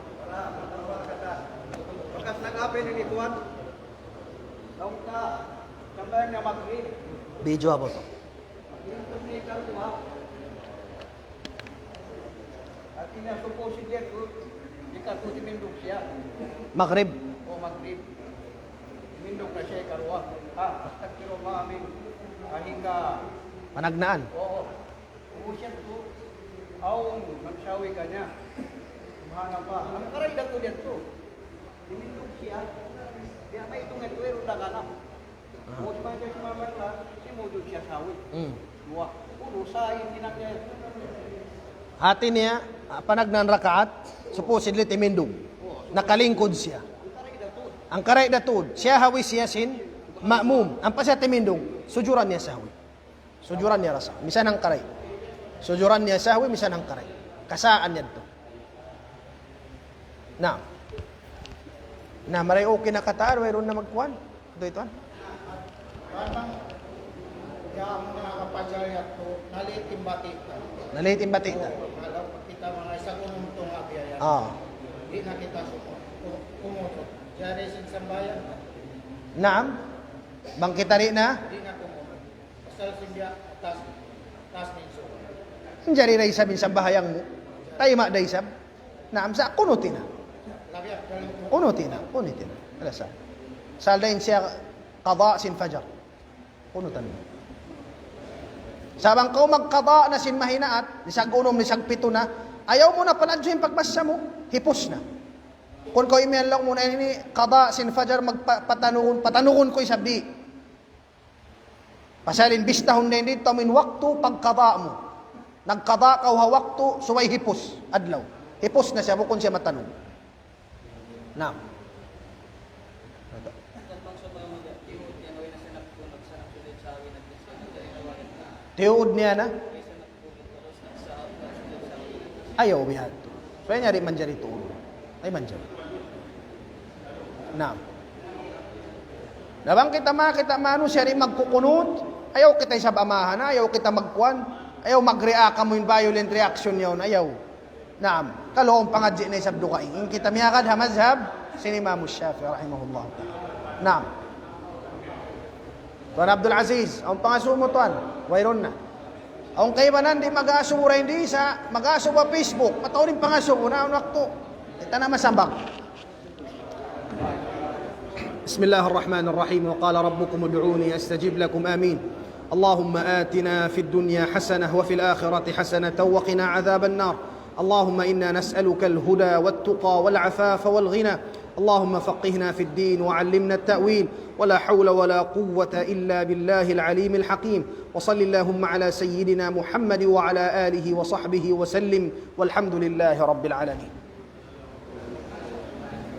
Bakas nag-apil ini, tuwan. Laung ta, sambahan niya Maghrib. Video apa to? Maghrib to ni Kalwa. Hati niya supposed yadtu, di' ka tuud timindug siya. Maghrib. O, Maghrib. Timindug na siya hikaruwa. Ha, astagfirullah, amin. Ahin ka. Panagnaan. Oo. Ubus yadtu, awn, nagsawi kaniya. Subhanallah. Unu karay da tuud yadtu? Timindug siya. Di' na maitung yadtu, eh, runda ka na. Aha. Ubus man siya sumambahayang, simujud siya sawi. Hmm. Duwa. Unu, sa' in hinang niya. Hati niya, ah, panagnaan rakaat, supposedly timindug. Oo, Nakalingkud siya. Hangkaray da tuud. Siya ha way siya sin ma'mum. Ampa siya timindug. Sujuran niya sahwi. Sujuran niya ra sa. Misan hangkaray. Sujuran niya sahwi, misan hangkaray. Kasaan niya to. Na. Na, maray okay na katan, wayruun na magkuan. Ito, ito, ah. Parang, ya, ang mga kapajal yan to, nalitin bati na. Nalitin bati na. Kalau kita mga isa kung untung nga biya yan. Ah. Di na kita sumu-, kumu-, kumusot. Jari sin sambayan. Naam. Bang kita di na? Di na kumusot. Pasal sin biya, tas, tas ninso. Jari da isab in sambahayang mu. Taima da isab. Naam, sa kunuti na. Kunuti na, kunuti na. Wala sa. Salda in siya qada sin fajar. Kunutan mu. Sa' bang kaw magqada na sin mahinaat, lisag unum, lisag pitu na, ayaw mu na paladjuhin pagbasa mu, hipus na. Kun kaw imiyan laung mu na ini, qada sin fajar, magpa-, patanugun, patanugun ku isab di'. Pasal in bistahun na ini, tamin waktu pagqada mu. Nagqada kaw ha waktu, subay hipus, adlaw. Hipus na siya, bukun siya matanug. Naam. Tiyuud niya na? Ayaw biya' yadtu. Subay niya di' manjari tuud. Ay manjari. Naam. Na bang kita ma-, kita manusiya' di' magkukunut, ayaw kita isab amahan, ayaw kita magkuan, ayaw mag-react kamu in violent reaction yaun, ayaw. Naam. Kalu awn pangadji' na isab dugaing. In kita miyagad ha mazhab sin Imam Shafi'i rahimahullah ta'ala. Naam. Tuan Abdul Aziz, awn pangasubu mu, tuan? Wayruun na. Awn kaibanan di' mag-asubu ra di' sa, mag-asubu ha Facebook. Mataud in pangasubu na, awn waktu. Kita na masambag. بسم الله الرحمن الرحيم. وقال ربكم ادعوني أستجب لكم. آمين. اللهم آتنا في الدنيا حسنة وفي الآخرة حسنة وقنا عذاب النار. اللهم إنا نسألك الهدى والتقى والعفاف والغنى. اللهم فقهنا في الدين وعلمنا التأويل. ولا حول ولا قوة إلا بالله العلي الحكيم. وصل اللهم على سيدنا محمد وعلى آله وصحبه وسلم. والحمد لله رب العالمين.